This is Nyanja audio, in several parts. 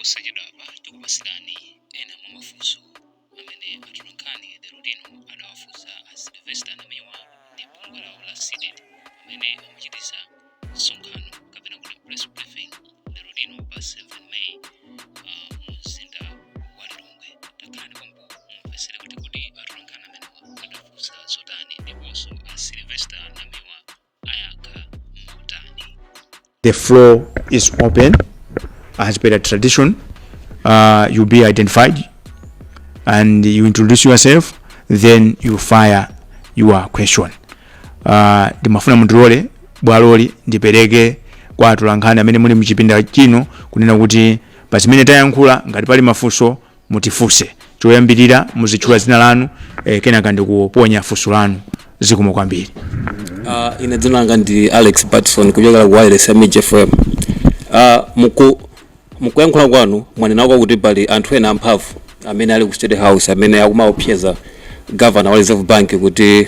Posachedwapa tikupatsirani ena mwa mafunso amene atolankhani lero lino adawafunsa a Sylvester Namiwa ndi bungwe lawo la CDEDI pamene amachititsa msonkhano kapena kuti press briefing lero lino pa 7 May mu mzinda wa Lilongwe. Takhalani pompo mumvetsere kuti kodi atolankhani amenewa adafunsa zotani ndiponso a Sylvester Namiwa ayankha motani. The floor is open. As per the tradition, you be identified and you introduce yourself, then you fire your question. Ndimafuna mundilole bwaloli ndipereke kwa atolankhani amene muli mchipinda chino kunena kuti pa zimene tayankhula, ngati pali mafunso mutifunse. Choyambirira muzitchula dzina lanu, kenaka ndikuponya funso lanu. Zikomo kwambiri. Ine dzina langa ndi Alex Patson kuchokera ku wireless ya Mij FM. Mukuyankhula kwanu mwanenako kuti pali anthu ena amphamvu amene ali ku State House amene akumaopseza governor wa Reserve Bank kuti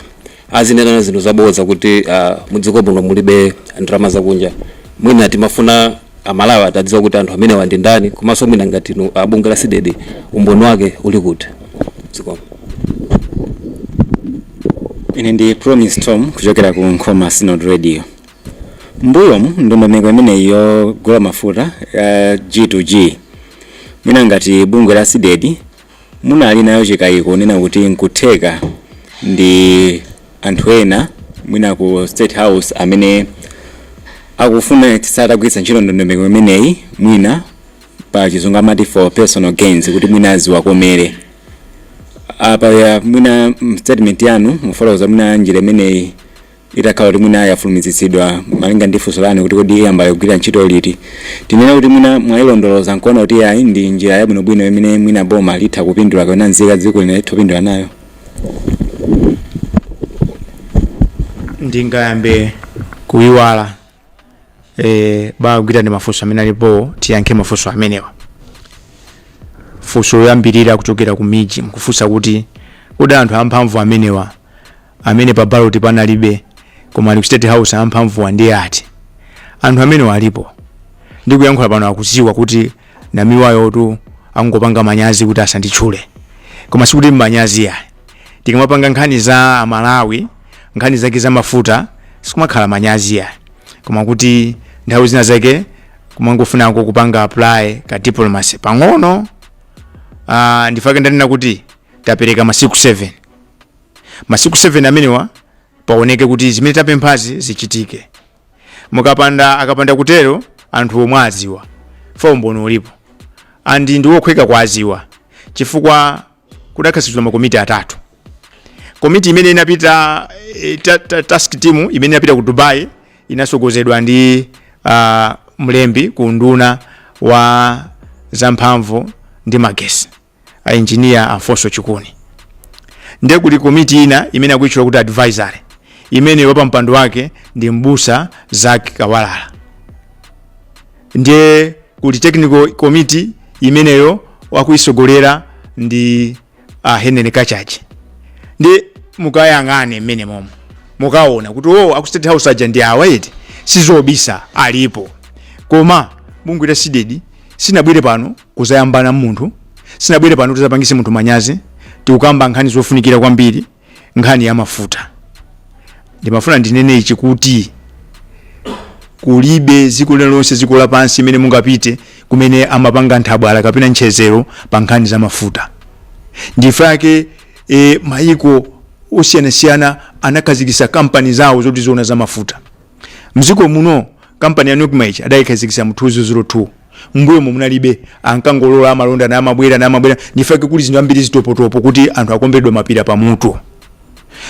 azinena zinthu zabodza kuti mudziko muno mulibe ndalama zakunja. Mwina timafuna Amalawi atadziwa kuti anthu amenewa ndi ndani, komanso mwina ngati inu abungwe la CDEDI, umboni wake uli kuti? Zikomo. Ine ndi Promise Tom kuchokera ku Nkhoma Synod Radio. Mbuyomu ndondomeko imeneyi yogula mafuta ya G2G, mwina ngati bungwe la CDEDI munali nayo chikayiko nena kuti nkutheka ndi anthu ena mwina ku State House amene akufuna tisatagwiritsa ntchito ndondomeko imeneyi, mwina pa Chizungu amati for personal gains, kuti mwina aziwakomere apa ya mwina statement yanu mufotokoza mwina njira imeneyi itakhala kuti mwina yafulumizitsidwa, malinga ndi funso lanu kuti kodi iyamba kugwira ntchito liti, tinene kuti mwina mwayilondoloza nkuona kuti ayi, ndi njira yabwinobwino imene mwina boma litha kupindula kapena nzika dziko lino litha kupindula nayo? Ndingayambe kuyiwala, bagwira ndi mafunso amene alipo, tiyankhe mafunso amenewa. Funso loyambirira kuchokera ku MIJ, mkufunsa kuti kodi anthu amphamvu amenewa amene pa ballot panalibe koma ali ku State House, amphamvuwa ndiye ati? Anthu amenewa alipo. Ndikuyankhula pano akuziwa kuti Namiwayotu angopanga manyazi kuti asanditchule, koma sikuti mmanyazi yayi. Tikamapanga nkhani za Amalawi, nkhani zake za mafuta, sikumakhala manyazi yayi, koma kuti nthawi zina zake kumangofunako kupanga apply ka diplomacy pang'ono. Ndifake ndanena kuti tapereka masiku 7. Masiku 7 amenewa paoneke kuti zimene tapemphazi zichitike. Mukapanda, akapanda kutero, anthu omwe aziwa fa umboni ulipo andi ndiwokhweka kwaziwa, chifukwa kudakhazikitsidwa makomiti atatu. Komiti imene inapita, task team imene inapita ku Dubai inasogozedwa ndi mlembi ku nduna wa zamphamvu ndi magesi, a Engineer Alfonso Chikuni. Ndiye kuli komiti ina imene akuitchula kuti advisory, imene wapampando wake ndi Mbusa Zak Kawalala. Ndiye kuli technical committee imeneyo wakuisogolera ndi Henry Kachaje. Ndi mukayang'ane mmene momwe mukaona kuti o aku State House aja ndi awa eti, sizobisa, alipo. Koma bungwe la CDEDI sinabwere pano kuzayambana munthu, sinabwere pano kuti zapangise munthu manyazi. Tikukamba nkhani zofunikira kwambiri, nkhani ya mafuta. Ndimafuna ndinene ichi kuti kulibe dziko lililonse, dziko lapansi imene mungapite, kumene amapanga nthabwala kapena ntchezero pa nkhani za mafuta. Ndifake mayiko osiyanasiyana anakhazikitsa kampani zawo zoti ziona za mafuta. Mdziko muno kampani ya NOCMA adayikhazikitsa mu 2002. Mbuyomo munalibe, ankangolola amalonda namabwera namabwera. Ndifake kuli zinthu ambiri zitopotopo kuti anthu akombedwe mapira pamutu.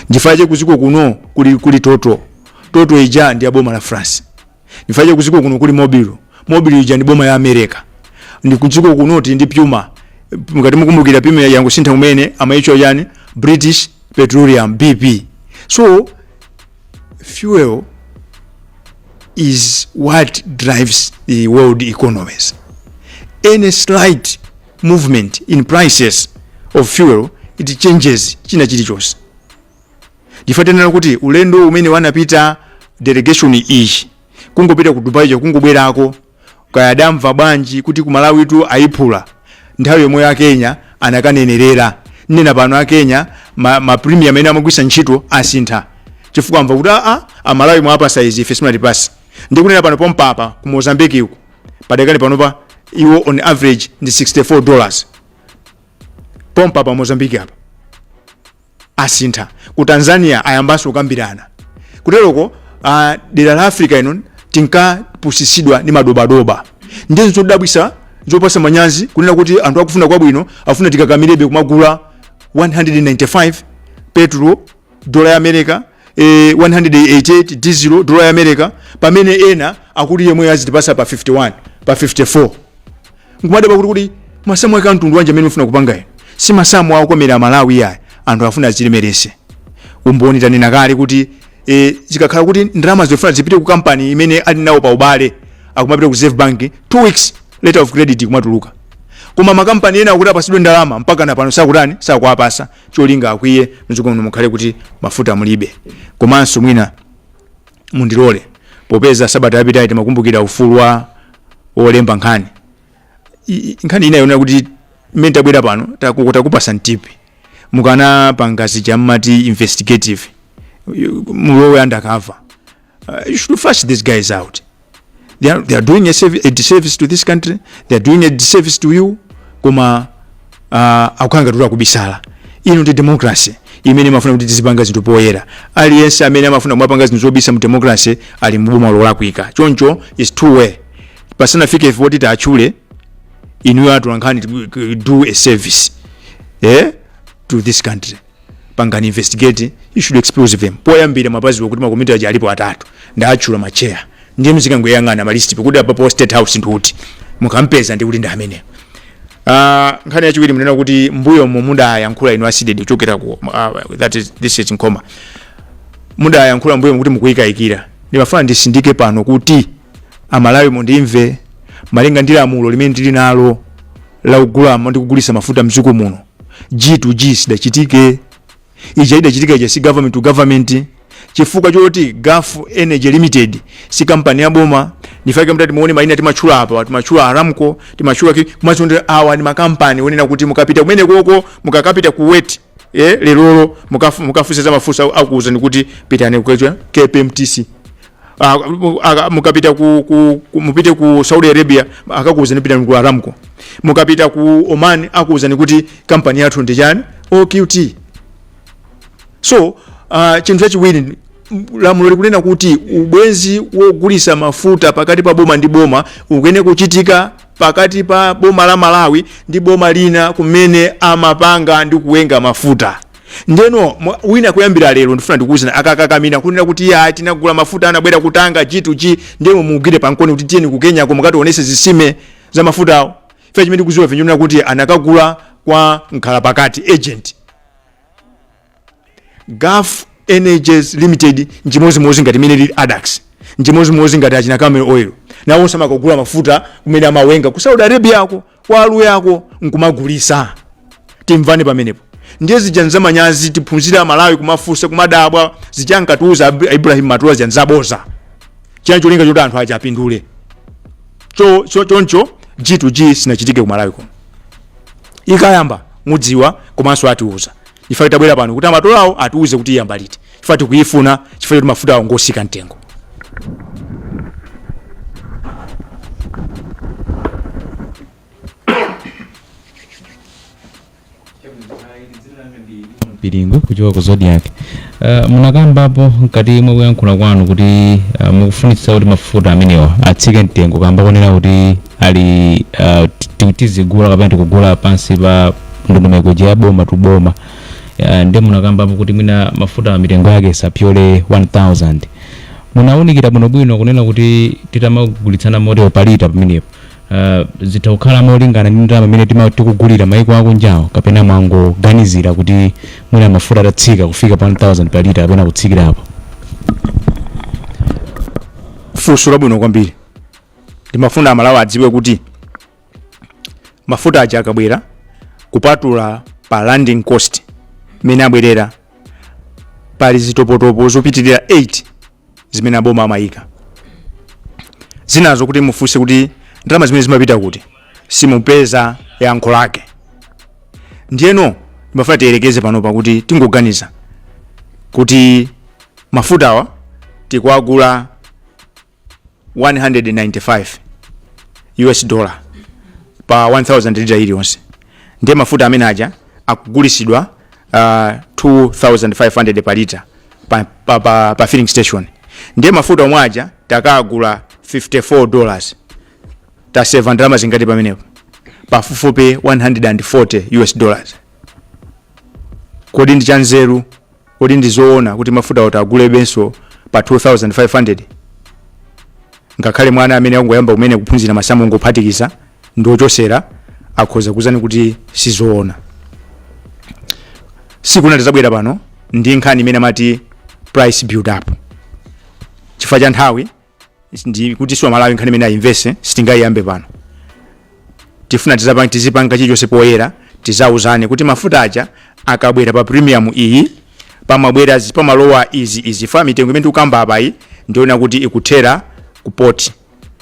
Ndifake kuziko kuno kuli Total. Total ija ndi ya boma la France. Ndifake kuziko kuno kuli Mobil. Mobil ija ndi boma ya America. Ndi kuziko kuno tili ndi Puma. Mukati mukumbukira, Puma yangosintha kumene, amaitchwa yani? British Petroleum, BP. So fuel is what drives the world economies. Any slight movement in prices of fuel, it changes china chilichonse. Ndifatenera kuti ulendo umene wanapita delegation iyi, kungopita ku Dubai, kungobwerako Kaya adamva bwanji kuti ku Malawitu ayiphula, nthawi yomwe ya Kenya anakanenerera. Nena pano a Kenya ma premium amene amagwisa ntchito asintha, chifukwa amva kuti aa, Amalawi mwapasa izi, ife simunatipasa. Ndikunena pano pompapa ku Mozambique uku, padakali panopa iwo on average ndi $64 pompa pa Mozambique apa asintha. Ku Tanzania ayambanso kukambirana. Kuteroko dera la Africa ino tinkapusisidwa ndi madobadoba. Ndizo zodabwisa, zopasa manyazi kunena kuti anthu akufuna kwabwino afuna tikakamirebe kumagula 195 petrol dola ya America, 188 diesel dola ya America, pamene ena akuti yemwe azitipasa pa 51, pa 54. Nkumadabwa kuti masamu ake amtundu wanji amene mufuna kupanga ino? Si masamu akomera Malawi yayi. Anthu afuna azilemerese. Umboni tanena kale kuti zikakhala kuti ndalama zofuna zipite ku kampani imene ali nawo pa ubale, akumapita ku Reserve Bank, 2 weeks letter of credit kumatuluka. Koma makampani ena akuti apasidwe ndalama, mpaka na pano sakutani, sakuapasa. Cholinga akwiye, mdziko muno mukhale kuti mafuta mulibe. Komanso mwina mundilole, popeza sabata yapitayi timakumbukira ufulu wa wolemba nkhani, nkhani ina yonena kuti mmene tabwera pano takupasa mtipi, mukanapanga zija mmati investigative, mulowe undercover. You should flush these guys out. They are doing a disservice to this country, they are doing a disservice to you. Koma akukhala ngati akubisala. Ino ndi democracy imene imafuna kuti tizipanga zinthu poyera. Aliyense amene amafuna kumapanga zinthu zobisa mu democracy ali muboma lolakwika. Choncho is two way. Pasanafike ife poti tiatchule, inuyo atolankhani, do a service to this country. Pangani investigate, you should expose them. Poyambira mapaziwo kuti makomiti aja alipo atatu, ndaatchula macheya, ndiye mzikangoyang'ana ma list kuti apapo State House ndikuti mukampeza ndikuti ndi amene. Nkhani yachiwiri, munena kuti mbuyo mo mudayankhula inu a CDEDI kuchokera ku that is, this is Nkhoma, mudayankhula mbuyo kuti mukuyikayikira. Ndimafuna ndisindike pano kuti Amalawi mundimve, malinga ndi lamulo limene tili nalo la kugula ndi kugulisa mafuta mdziko muno, G to G sidachitike. Ija idachitika ija si government to government, chifukwa choti Gulf Energy Limited si kampani ya boma. Ndifake mtati muone maina timatchula apa, timatchula Aramco, timatchula kumacho, awa ndi makampani onena kuti mukapita kumene koko, mukakapita Kuwait lerolo mukafunsa za mafuta, akuwuzani kuti pitani ku KPMTC. Mukapita ku mupite ku Saudi Arabia, akakuwuzani pitani ku Aramco. Mukapita ku Oman, akuwuzani kuti kampani yathu ndi chani, OQT. So chinthu chachiwiri, lamulo likunena kuti ubwenzi wogulisa mafuta pakati pa boma ndi boma ukene kuchitika pakati pa boma la Malawi ndi boma lina kumene amapanga ndi kuwenga mafuta. Ndeno wina kuyambira lero ndifuna ndikuwuzani, akakakamina kunena kuti ya tinagula mafuta anabwera kutanga G2G, ndemo mugwire pankoni kuti tiyeni ku Kenya mukatiwonese zisime za mafutawo. Ife chimene tikuziwa vinjunena kuti anakagula kwa nkhala pakati, agent. Gulf Energies Limited nchimozimozi ngati imene lili Adax, nchimozimozi ngati achina Camel Oil. Nawonso amakagula mafuta kumene amawenga ku Saudi Arabia ako, kwa Aluyako, nkumagulisa. Timvane pamenepo. Ndiye zija nzamanyazi. Tiphunzire Amalawi kumafunsa, kumadabwa. Zija ankatiuza Ibrahim Matola zija nzaboza, china cholinga choti anthu aja apindule. Choncho G2G sinachitike ku Malawi kuno. Ikayamba mudziwa, komanso atiuza. Ife tabwera pano kuti amatolawo atiuze kuti iyamba liti. Ife tikuyifuna chifukwa choti mafuta awo ngosika mtengo. Pilingo kuchoka ku Zodiak. Munakambapo mkati mwa kuyankhula kwanu kuti mukufunitsitsa kuti mafuta amenewa atsike mtengo, kamba kunena kuti ali tizigula kapena tikugula pansi pa ndondomeko ya boma to boma. Ndi munakambapo kuti mwina mafuta mitengo yake isapyole 1000. Munawunikira bwinobwino kunena kuti titamagulitsana motero palita pamenepo, zitha kukhala molingana ndi ndalama imene tikugulira maiko akunjawo, kapena mwangoganizira kuti mwina mafuta atatsika kufika pa 1000 pa lita kapena kutsikirapo? Funso labwino kwambiri. Ndimafuna Amalawi adziwe kuti mafuta aja akabwera, kupatula pa landing cost imene abwerera, pali zitopotopo zopitirira 8 zimene aboma amayika. Zinazo kuti mufunse kuti Ndalama zimene zimapita kuti? Simupeza yankho lake. Ndiyeno ndimafuna tiyerekeze panopa kuti tingoganiza kuti mafutawa tikuagula 195 US dollar pa 1000 lita iliyonse, ndiye mafuta amene aja akugulisidwa 2500 pa lita pa filling station. Ndiye mafuta omwe aja takagula $54, taseva ndalama zingati pamenepo? Pafupifupi 140 US dollars. Kodi ndi chanzeru, kodi ndi zoona kuti mafuta utagulebenso pa 2500? Ngakhale mwana amene akungoyamba kumene kuphunzira masamu, ngophatikiza ndi ochosera, akhoza kuzani kuti sizoona. Siku lina tizabwera pano ndi nkhani imene amati price build up. Chifukwa cha nthawi ndi kuti siwa Malawi, nkhani imene ayimvese sitingayiyambe pano. Tifuna tizipanga chilichonse poyera. Tizauzane kuti mafuta aja akabwera pa premium iyi, pamabwera pamalowa izi izi fa mitengo imene tikukamba apayi ndiona kuti ikuthera ku port.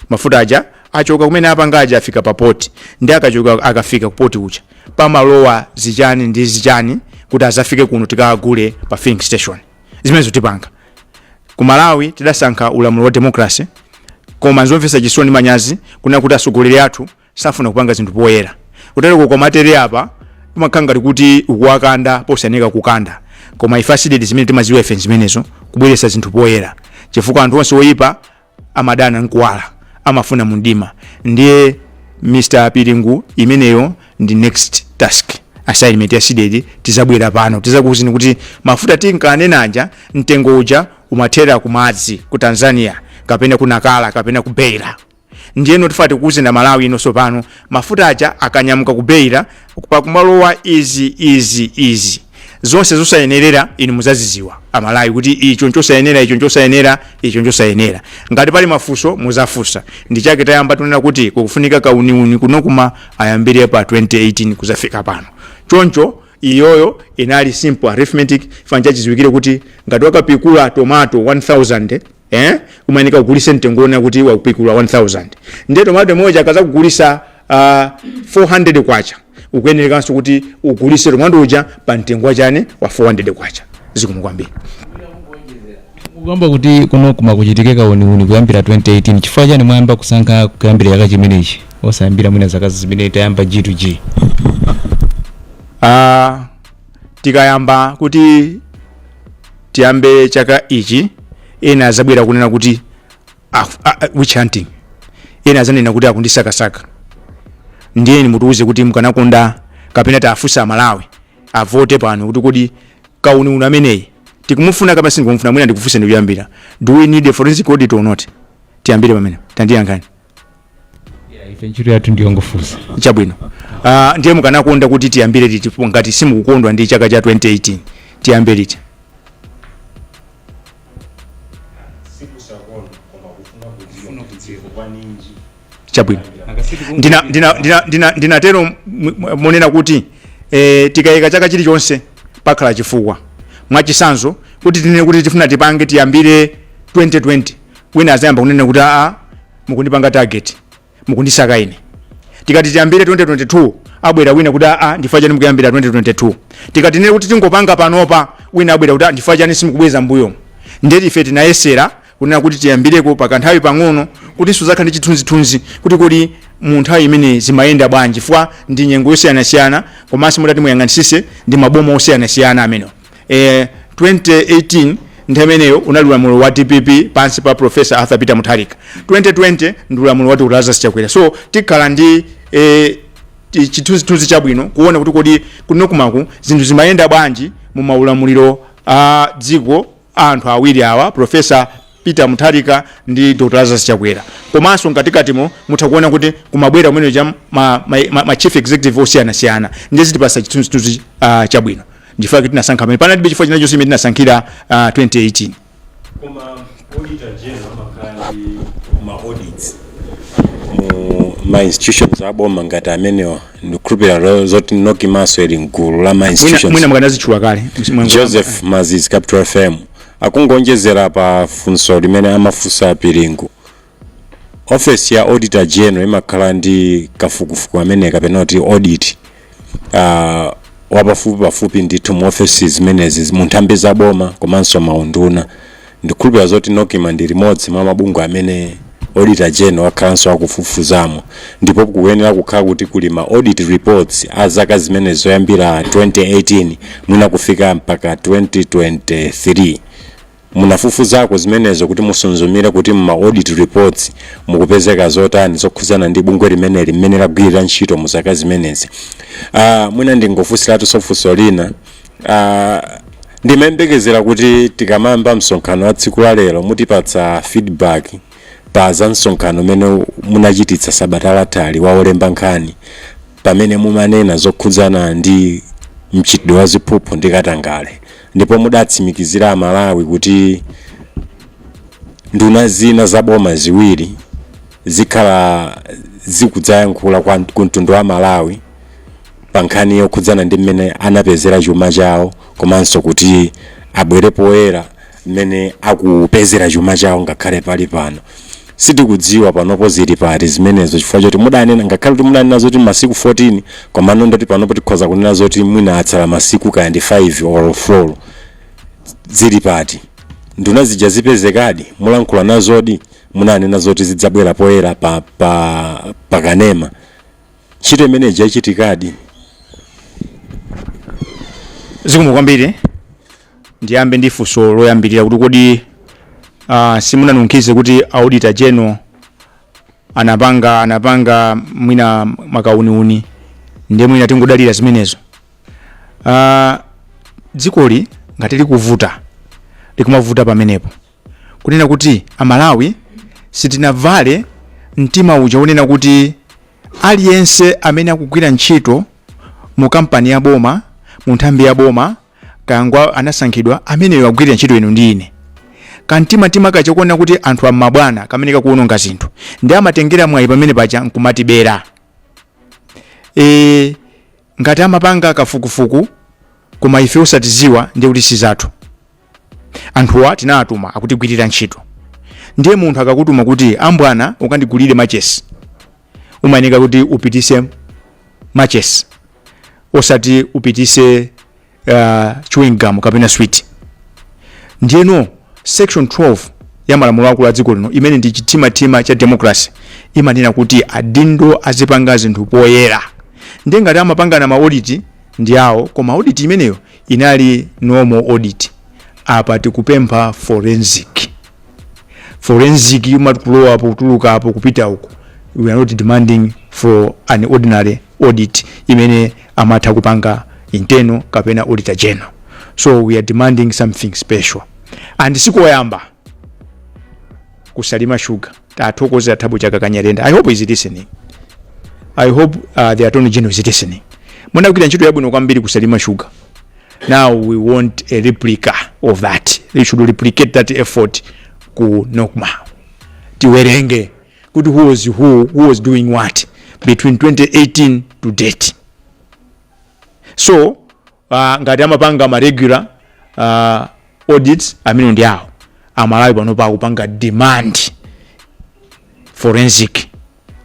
Mafuta aja achoka kumene apanga aja, afika pa port, ndi akachoka akafika ku port kucha pamalowa zichani ndi zichani kuti azafike kuno tikagule pa filling station. Zimenezo tipanga. Ku Malawi tidasankha ulamuliro wa democracy, koma nzomvetsa chisoni, manyazi kuna kuti atsogoleri athu safuna kupanga zinthu poyera. Kutero komatere apa kumakhala ngati kuti ukuwakanda posayeneka kukanda. Koma ife a CDEDI zimene timaziwa ife zimenezo, kubweretsa zinthu poyera, chifukwa anthu onse oyipa amadana nkuwala, amafuna mundima. Ndiye Mr Piringu, imeneyo ndi next task assignment ya CDEDI. Tizabwera pano, tizakuwuzini kuti mafuta tinkanenaja, mtengo uja umathera kumadzi ku Tanzania kapena ku Nakala kapena ku Beira. Ndiyeno tifuna tikuwuzeni Malawi inonso pano, mafuta aja akanyamuka ku Beira pakumalowa izi, izi, izi zonse zosayenerera. Inu muzaziziwa Amalawi kuti icho nchosayenera, icho nchosayenera, icho nchosayenera. Ngati pali mafunso muzafunsa. Ndi chake tayamba tunena kuti kukufunika kauniuni kunokuma ayambire pa 2018 kuzafika pano. Choncho iyoyo inali simple arithmetic. Fanja chiziwikire kuti ngati wakapikula tomato 1000, umayeneka kugulisa mtengo wona kuti wakupikula 1000, ndiye tomato imodzi akazakugulisa 400 kwacha, ukuyenerekanso kuti ugulise tomato uja pa mtengo wachani? Wa 400 kwacha. Zikomo kwambiri. Kukamba kuti kuno kumakuchitike kauniuni kuyambira 2018, chifukwa chani mwayamba kusankha kuyambira chaka chimenechi, osayambira mwina zaka zimene tayamba G2G? Tikayamba kuti tiyambe chaka ichi, ena azabwera kunena kuti witch hunting, ena azanena kuti akundisakasaka. Ndiyeni mutiuze kuti mukanakonda kapena tafunsa Amalawi avote pano kuti kodi kauniuni ameneyi tikumufuna kapena sindikumufuna? Mwina ndikufunse ndikuyambira, do we need a forensic audit or not? Tiyambire pamene, tandiyankhani. Yeah, ife ntchito yathu ndiyongofunsa. Chabwino. Ndiye mukanakonda kuti tiyambire liti? Ngati simukukondwa ndi chaka cha 2018, tiyambe liti? Sikusakondwa, koma kufuna kudziwa kwaninji. Chabwino. Ndinatero monena kuti tikayika chaka chilichonse pakhala chifukwa. Mwachisanzo, kuti tinene kuti tifuna tipange tiyambire 2020, wina azayamba kunena kuti aa, mukundipanga target, mukundisaka ine. Tikati tiyambire 2022, abwera wina kuti aa, ndifukwa chani mukuyambira 2022? Tikati tinene kuti tingopanga panopa, wina abwera kuti, "Ah, ndifukwa chani simukubweza mbuyo?" Ndeti ife tinayesera kunena kuti tiyambireko pakanthawi pang'ono kuti suzakhala ndi chithunzithunzi kuti kodi mu nthawi imene zimayenda bwanji, chifukwa ndi nyengo yosiyanasiyana, komanso mutati muyang'anisise ndi maboma osiyanasiyana amenewo. 2018 nthawi imeneyo unali ulamuliro wa DPP pansi pa Professor Arthur Peter Mutharika. 2020 ndi ulamuliro wa Dr Lazarus Chakwera. So tikhala ndi chithunzithunzi chabwino kuona kuti kodi kunokumaku zinthu zimayenda bwanji mu maulamuliro a dziko anthu awiri awa, Professor Peter Mutharika ndi Dr Lazarus Chakwera. Komanso mkatikatimo mutha kuona kuti kumabwera kumene cha ma chief executive osiyanasiyana, ndiye zitipasa chithunzithunzi chabwino. Ndifukwa tinasankha pamene panalibe chifukwa china chonse imene tinasankhira 2018. Koma auditor general amakhala ndi ma audits mu ma institutions aboma ngati amenewa. Ndikukhulupirira zoti NOCMA ili mgulu la ma institutions. Mwina mukanazitchula kale. Joseph Maziz, Capital FM. Akungonjezera pa funso limene amafunsa Piringu. Office ya Auditor General imakhala ndi kafukufuku amene kapena kuti audit wapafupi pafupi ndithu mu ofesi zimenezi, mu nthambi za boma komanso maunduna. Ndikhulupirira zoti NOCMA ndi limodzi mwa mabungwe amene Auditor General akhalanso akufufuzamo, ndipo kuyenera kukhala kuti kuli ma audit reports a zaka zimene zoyambira 2018 mwina kufika mpaka 2023. Munafufuzako zimenezo kuti musunzumire kuti mma audit reports mukupezeka zotani zokhuzana ndi bungwe limeneli, mmene lagwirira ntchito mu zaka zimenezi? Mwina ndingofunsiratu funso lina. Ndimayembekezera kuti tikamayamba msonkhano wa tsiku la lero mutipatsa feedback pa za msonkhano umene munachititsa sabata lathali wa olemba nkhani, pamene mumanena zokhudzana ndi mchitidwe wa ziphuphu ndi katangale, ndipo mudatsimikizira Amalawi kuti nduna zina za boma ziwiri zikhala zikudzayankhula ku mtundu wa Malawi pa nkhani yokhudzana ndi mmene anapezera chuma chawo, komanso kuti abwere poyera mmene akupezera chuma chawo. Ngakhale pali pano sitikudziwa panopo zili pati zimenezo, chifukwa choti mudanena, ngakhale kuti mudanena zoti masiku 14, komano ndoti panopo tikhoza kunena zoti mwina atsala masiku kaya ndi 5 or 4. Zili pati? Nduna zija zipezekadi? Mulankhula nazodi? Munanena zoti zidzabwera poyera pa pakanema. Ntchito imeneyi yachitikadi? Zikomo kwambiri. Ndiyambe ndi funso loyambirira kuti kodi simunanunkhize kuti Auditor General anapanga mwina makauniuni, ndiye mwina tingodalira zimenezo? Dzikoli ngati likuvuta, likumavuta pamenepo kunena kuti Amalawi sitinavale mtima uja unena kuti aliyense amene akugwira ntchito mu kampani ya boma, mu nthambi ya boma, kangwa anasankhidwa, ameneyo agwirira ntchito inu ndi ine. Kamtimatima kachakuona kuti anthu amabwana kamene kakuononga zinthu, ndi amatengera mwayi pamene paja nkumatibera. Ngati amapanga kafukufuku koma ife osatiziwa, ndiye kuti sizathu. Anthuwa tinawatuma, akutigwirira ntchito. Ndiye munthu akakutuma kuti, "Ambwana, ukandigulire machesi," umayeneka kuti upitise machesi, osati upitise chewing gum kapena sweet. Ndiyeno section 12 ya malamulo akulu a dziko lino, imene ndi chitimatima cha democracy, imanena kuti adindo azipanga zinthu poyera. Ndiye ngati amapangana ma audit ndi awo, koma audit imeneyo inali normal audit. Apa tikupempha forensic. Forensic imati kutulukapo kupita uko. We are not demanding for an ordinary audit imene amatha kupanga internal kapena Auditor General. So we are demanding something special. And sikoyamba kusalima sugar. Tathokozera Thabo Chakaka Nyirenda. I hope is listening. I hope the Attorney General is listening. Munagwira ntchito yabwino kwambiri kusalima sugar. Now we want a replica of that. They should replicate that effort ku NOCMA. Tiwerenge kuti who was who, who was doing what between 2018 to date. So ngati amapanga ma regular audits, amene ndi awo. Amalawi panopa akupanga demand forensic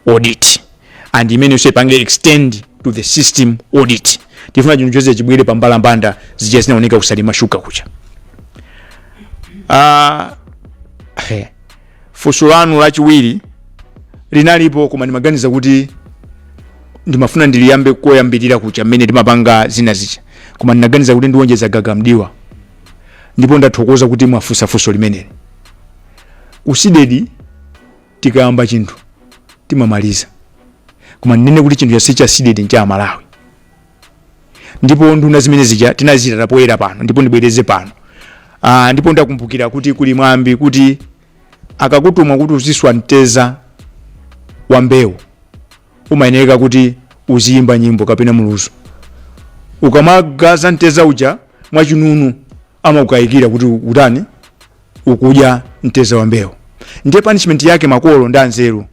audit, and imene yonse ipange extend to the system audit. Tifuna chinthu chonse chibwere pambalambanda, zija zinaoneka kusalima shuga kucha. Funso lanu lachiwiri linalipo, koma ndimaganiza kuti ndimafuna ndiliyambe koyambirira kucha mmene timapanga zina zicha, koma ndinaganiza kuti ndiwonjeza gaga mdiwa. Ndipo ndathokoza kuti mwafunsa funso limeneli. Ku CDEDI tikayamba chinthu timamaliza, koma ndinene kuti chinthu chonse cha CDEDI ncha Malawi, ndipo nduna zimene zija tinazita poyera pano, ndipo ndibwereze pano. Ndipo ndakumbukira kuti kuli mwambi kuti akakutuma kuti uziswa mteza wa mbewu, umayeneka kuti uziyimba nyimbo kapena muluzu. Ukamagaza mteza uja mwachinunu, amakukayikira kuti utani, ukudya mteza wa mbewu. Ndiye punishment yake, makolo ndi anzeru,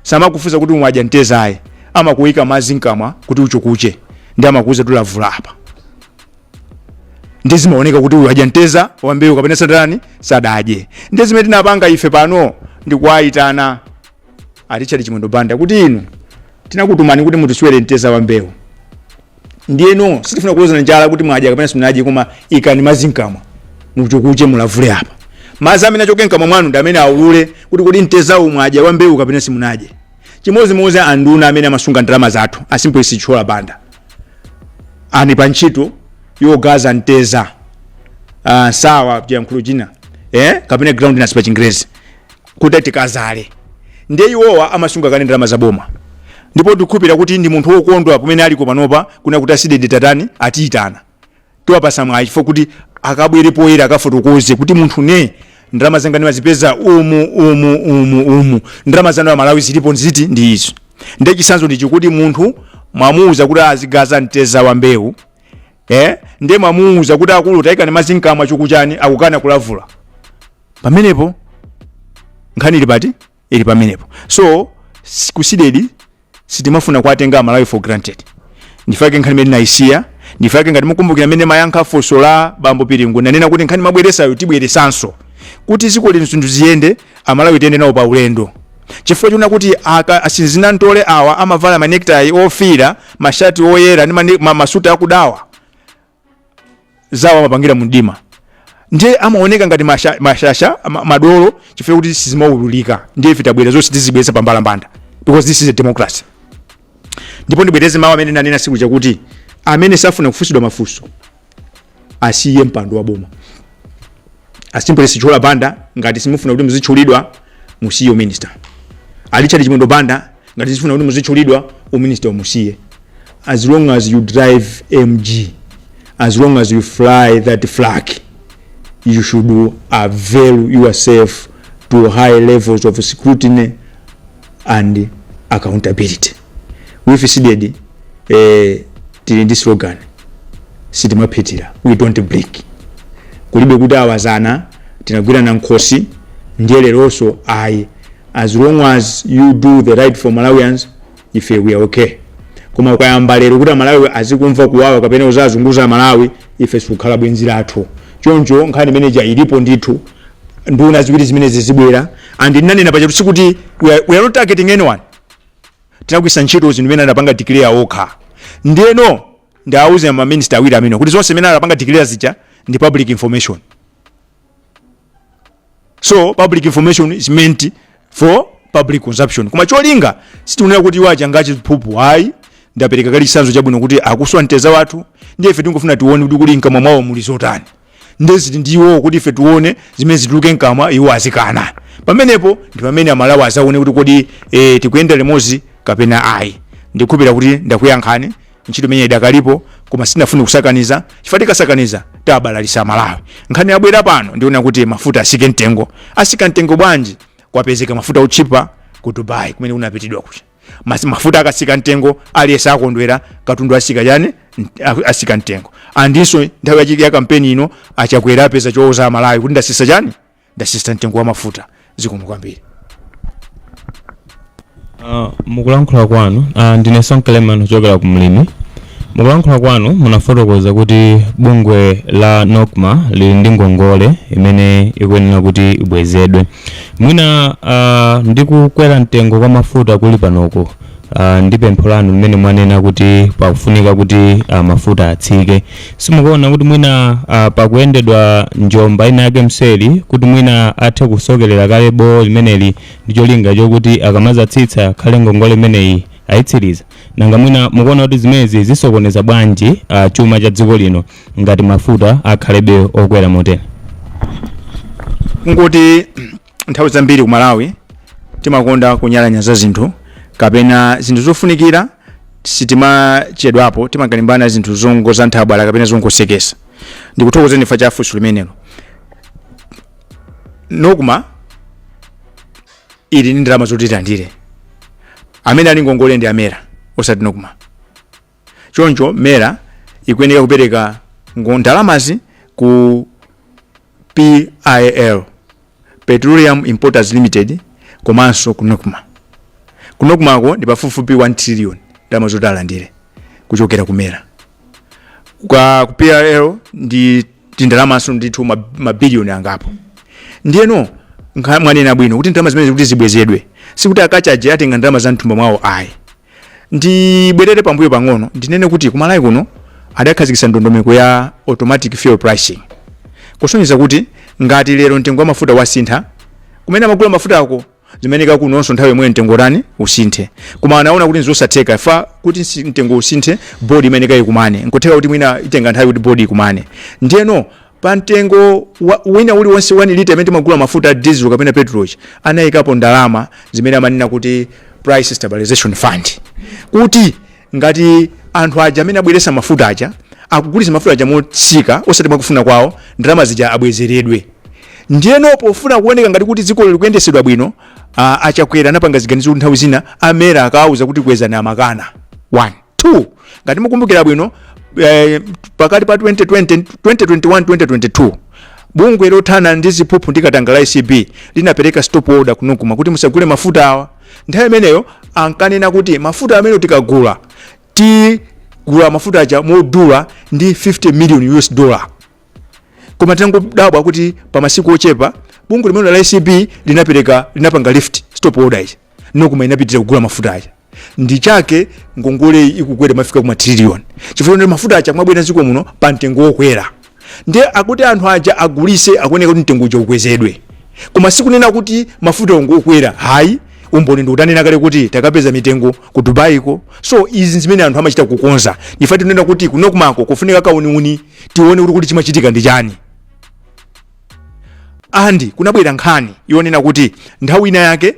samakufunsa kuti umadya mteza ayi, amakuyika madzi mkamwa kuti uchukuche, ndi amakuuza kuti lavula apa. Ndi zimaoneka kuti uyu adya mteza wa mbewu kapena sadani, sadadye. Ndi zimene tinapanga ife pano ndikuwayitana A Richard Chimwendo Banda kuti inu tinakutumani kuti mutiswere mteza wa mbewu, ndiyeno sitifuna kulozana njala kuti mwadya kapena simunadye, koma ikani madzi mkamwa, muchukuche, mulavule apa. Madzi amene achoke mkamwa mwanu ndi amene aulule kuti kodi mtezawu mwadya wa mbewu kapena simunadye. Chimodzimodzi anduna amene amasunga ndalama zathu, a Simplex Chithyola Banda, ani pa ntchito yogaza mteza, sawa chiyankhulo china, kapena groundnuts pa Chingerezi, kuti tikazale. Ndiye iwowa amasunga kale ndalama za boma, ndipo tikukhulupirira kuti ndi munthu wokondwa kumene aliko panopa kuna kuti a CDEDI tatani, atiyitana, tiwapasa mwayi chifukwa kuti akabwere poyera, akafotokoze kuti munthu ne ndalama zanga ndimazipeza umu, umu, umu, umu, ndalama zanu Amalawi zilipo nziti ndi izo. Ndiye chitsanzo ndichi kuti munthu mwamuuza kuti azigaza mteza wa mbewu, ndiye mwamuuza kuti akulu, tayikani madzi mkamwa, chukuchani, akukana kulavula. Pamenepo nkhani ili pati? Ili pamenepo. So ku CDEDI sitimafuna kuwatenga Amalawi for granted. Ndifake nkhani imene tinayisiya, ndifake ngati mukumbukira mmene mayankha funso la bambo Piringu, nanena kuti nkhani mabweresayo tibweresanso kuti dziko lino zinthu ziyende, Amalawi tiyende nawo pa ulendo, chifukwa chona kuti aka asinzinantole awa amavala ma necktie ofira, mashati oyera ndi masuti akudawa zawo amapangira mdima, ndiye amaoneka ngati mashasha, madolo, chifukwa kuti sizimaululika. Ndiye ife tabwera zonse tizibweretsa pambalambanda because this is a democracy. Ndipo ndibwereze mawu amene nanena siku chakuti amene safuna kufunsidwa mafunso asiye mpando wa boma. A Simplex Chithyola Banda, ngati simufuna kuti muzitchulidwa, musiye uminister. A Richard Chimwendo Banda, ngati simufuna kuti muzitchulidwa, uminister umusiye. As long as you drive MG, as long as you fly that flag, you should avail yourself to high levels of scrutiny and accountability. With CDEDI, tili ndi slogan, sitimaphitira, we don't blink. Kulibe kuti awazana tinagwirana nkhosi ndiye leronso ayi. As long as you do the right for Malawians, ife we are okay. Koma ukayamba lero kuti Amalawi azikumva kuwawa kapena uzazunguza Amalawi, ife sikukhala bwenzi lathu. Choncho nkhani imeneja ilipo ndithu. Nduna ziwiri zimenezi zibwera, and ndinanena pacha sikuti we are not targeting anyone. Tinagwisa ntchito zinthu imene anapanga declare okha. Ndiyeno ndawuze ma minister awiri amene kuti zonse imene anapanga declare zija ndi public information. So public information is meant for public consumption, koma cholinga sitikunena kuti iwo achangachi phuphu, ayi. Ndapereka kali chitsanzo chabwino kuti akuswa mteza wathu, ndiye ife tingofuna tione kuti kuli mkamwa mwawo muli zotani. Ndeziti ndiwo kuti ife tione zimene zituluke mkamwa, iwo azikana. Pamenepo ndi pamene Amalawi azaone kuti kodi tikuyenda limodzi kapena ayi. Ndikukhulupirira kuti ndakuyankhani. Ntchito imene idakalipo, koma sinafune kusakaniza chifukwa tikasakaniza tabalalisa Amalawi. Nkhani yabwera pano ndiona kuti mafuta asike mtengo. Asika mtengo bwanji? Kwapezeka mafuta otchipa ku Dubai kumene kunapitidwa kucha. Mafuta akasika mtengo, aliyense akondwera, katundu asika chani? Asika mtengo. Andinso nthawi ya kampeni ino, Achakwera apeza chowuza Amalawi kuti ndasisa chani? Ndasisa mtengo wa mafuta. Zikomo kwambiri. Mukulankhula kwanu, ndine Sonkeleman kuchokera ku Mlimi. Mukulankhula kwanu munafotokoza kuti bungwe la NOCMA lili ndi ngongole imene ikuyenera kuti ibwezedwe. Mwina ndi kukwera mtengo kwa mafuta kuli panoko, ndi pempho lanu limene mwanena kuti pakufunika kuti mafuta atsike, simukuona kuti mwina pakuyendedwa njomba ina yake mseri kuti mwina athe kusokerera kale bowo limeneli ndi cholinga chokuti akamazatsitsa khale ngongole imeneyi ayitsiriza? Nanga mwina mukuona kuti zimenezi zisokoneza bwanji chuma cha dziko lino ngati mafuta akhalebe okwera motere? Kungoti nthawi zambiri ku Malawi timakonda kunyalanyaza zinthu kapena zinthu zofunikira, sitimachedwapo, timakalimbana zinthu zongo za nthabwala kapena zongosekesa. Ndikuthokozeni fa cha funso limenelo. NOCMA ili ndi ndalama zoti tilandire. Amene ali ngongole ndi a MERA, osati NOCMA. Choncho MERA ikuyeneka kupereka ndalamazi ku PIL, Petroleum Importers Limited, komanso ku NOCMA. Ku NOCMAko ndi pafupifupi 1 trillion ndalama zoti alandire kuchokera ku MERA. Ku PIL ndi tindalamanso ndithu mabiliyoni angapo. Ndiyeno Mwanena bwino kuti ndalama zimene kuti zibwezedwe, sikuti akachaje atenga ndalama za mthumba mwawo, ayi. Ndibwerere pambuyo pang'ono, ndinene kuti kumalawi kuno adakhazikitsa ndondomeko ya automatic fuel pricing, kusonyeza kuti ngati lero mtengo wa mafuta wasintha kumene amagula mafuta ako, zimeneka kunonso nthawi yomweyo mtengo tani usinthe. Koma anaona kuti nzosatheka fa kuti mtengo usinthe, board imeneka ikumane, nkutheka kuti mwina itenga nthawi kuti board ikumane. Ndiyeno pa mtengo wina uliwonse 1 lita imene timagula mafuta a diesel kapena petrol, anayikapo ndalama zimene amanena kuti price stabilization fund, kuti ngati anthu aja amene abweresa mafuta aja akugulitsa mafuta aja motsika osati mwakufuna kwawo, ndalama zija abwezeredwe. Ndiyeno pofuna kuoneka ngati kuti dziko likuyendesedwa bwino, achakwera anapanga ziganizo kuti nthawi zina a MERA akawauza kuti kwezani, amakana. 1 2 Ngati mukumbukira bwino, pakati pa 2020, 2021, 2022, bungwe lothana ndi ziphuphu ndi katangale la ACB linapereka stop order ku NOCMA kuti musagule mafuta awa. Nthawi imeneyo ankanena kuti mafuta amene tikagula, tigula mafuta aja modula ndi 50 million US dollar. Koma tinangodabwa kuti pa masiku ochepa bungwe limene la ACB linapereka, linapanga lift stop order ija, NOCMA inapitira kugula mafuta aja. Ndi chake ngongole ikukwera, mafika kuma trillion, chifukwa ndi mafuta aja kumabwera dziko muno pa mtengo wokwera. Ndiye akuti anthu aja agulise, akuoneka kuti mtengo uja ukwezedwe, koma sikunena kuti mafuta ongokwera, hayi. Umboni ndikutanena kale kuti takapeza mitengo ku Dubai ko. So izi zimene anthu amachita kukonza, ndife tinena kuti ku NOCMA ko kufunika kauniuni, tione kuti chimachitika ndi chani. Andi kunabwera nkhani yonena kuti nthawi ina yake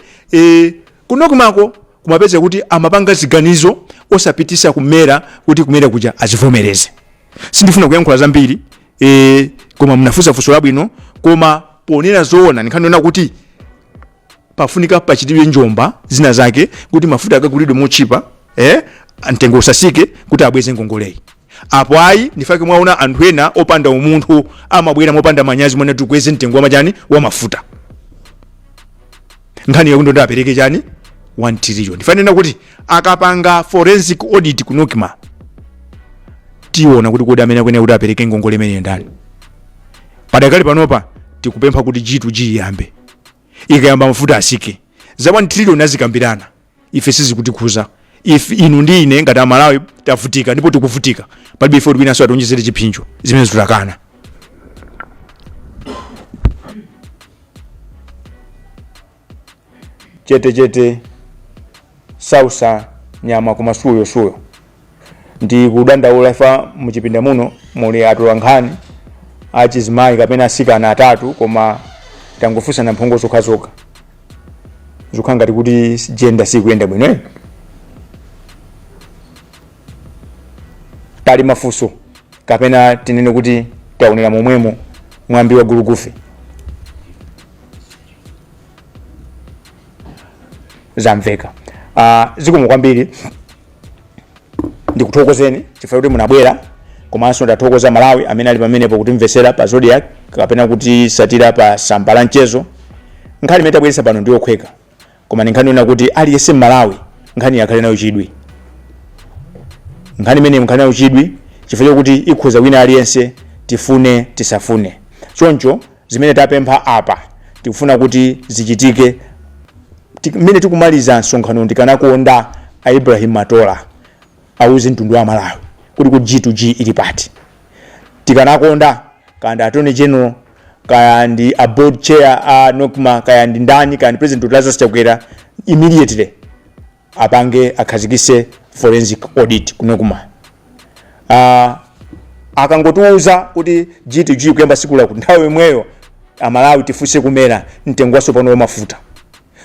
ku NOCMA ko kumapeza kuti amapanga ziganizo osapitisa ku MERA, kuti ku MERA kuja azivomereze. Sindifuna kuyankhula zambiri, koma mnafunsa funso labwino. Koma ponena zoona, nkhani yonena kuti pafunika pachitidwe njomba zina zake kuti mafuta akagulidwe mochipa, mtengo usasike, kuti abweze ngongoleyi. Apo ayi, ndifake mwaona anthu ena opanda umunthu amabwera mopanda manyazi mwene tikweze mtengo wamachani wa mafuta. Nkhani yakuti ndo apereke chani, 1 trillion. Ndifanena kuti akapanga forensic audit ku NOCMA, tiona kuti kodi amene akuyenera kuti apereke ngongole imene ndani. Padakali panopa tikupempha kuti G2G iyambe. Ikayamba, mafuta asike. Za 1 trillion azikambirana, ife sizikutikhuza. If inu ndi ine ngati Amalawi tavutika ndipo tikuvutika, palibe ife kuti winanso ationjezere chipsinjo. Zimene zitakana chete chete sausa nyama koma suyo suyo. Ndi kudandaula ifa muchipinda muno muli atolankhani achizimayi kapena asikana atatu, koma tangofunsana mphongo zokhazokha, zikukhala ngati kuti gender sikuyenda bwino, eh? Pali mafunso kapena tinene kuti taonera momwemo mwambi wa gulugufe zamveka. Zikomo kwambiri, ndikuthokozeni chifukwa kuti munabwera, komanso ndathokoza Malawi amene ali pamenepo kutimvesera pa Zodiak kapena kutisatira pa tsamba la mchezo. Nkhani imene tabweretsa pano ndiyokhweka, koma ndi nkhani yonena kuti aliyense Mmalawi nkhani yakhale nayo chidwi. Nkhani imene nkhani nayo chidwi chifukwa chokuti ikhuza wina aliyense, tifune tisafune. Choncho zimene tapempha apa tikufuna kuti zichitike. Mmene tikumaliza msonkhano, ndikanakonda a Ibrahim Matola auze mtundu wa Malawi kuti ku G2G ili pati. Tikanakonda kaya ndi attorney general, kaya ndi a board chair a NOCMA, kaya ndi ndani, kaya ndi President Lazarus Chakwera, immediately apange, akhazikise forensic audit ku NOCMA. Akangotiuza kuti G2G kuyamba siku lakuti, nthawi imweyo Amalawi tifunse ku MERA mtengo watsopano wa mafuta.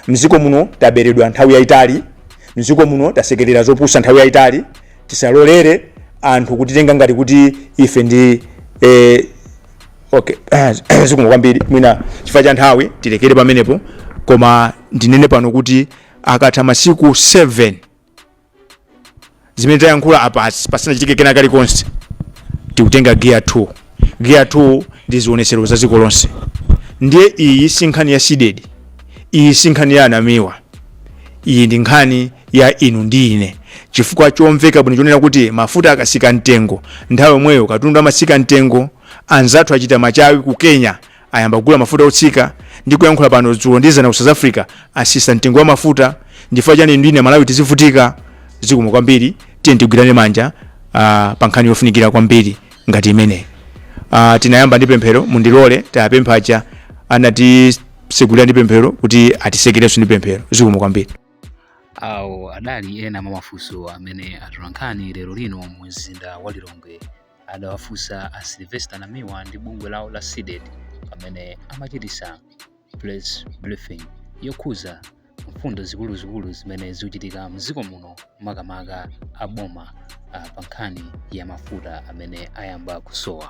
Mdziko muno taberedwa nthawi yayitali, mdziko muno tasekerera zopusa nthawi yayitali. Tisalolere anthu kutitenga ngati kuti ife ndi okay. Zikomo kwambiri. Mwina chifukwa cha nthawi tilekere pamenepo, koma ndinene pano kuti akatha masiku 7 zimene tayankhula apa pasanachitike kena kalikonse, tikutenga gear 2. Gear 2 ndi zionesero za dziko lonse. Ndiye iyi si nkhani ya CDEDI, iyi si nkhani ya anamiwa, iyi ndi nkhani ya inu ndi ine, chifukwa chomveka bwino chonena kuti mafuta akasika mtengo, nthawi yomweyo katundu amasika mtengo. Anzathu achita machawi ku Kenya, ayamba kugula mafuta otsika. Ndikuyankhula pano, dzulo ndizana ku South Africa asisa mtengo wa mafuta. Ndifukwa chani ndine Malawi tizivutika? Zikomo kwambiri. Tiye tigwirane manja pa nkhani yofunikira kwambiri ngati imeneyi. Tinayamba ndi pemphero, mundilole tayapemphacha anatisekulira ndi pemphero kuti atisekerenso ndi pemphero. Zikomo kwambiri. Awo adali ena mwa mafunso amene atolankhani lero lino mu mzinda wa Lilongwe adawafunsa a Sylvester Namiwa ndi bungwe lawo la CDEDI pamene amachitisa press briefing yokhuza mfundo zikuluzikulu zimene zikuchitika mdziko muno, makamaka a boma, pa nkhani ya mafuta amene ayamba kusowa.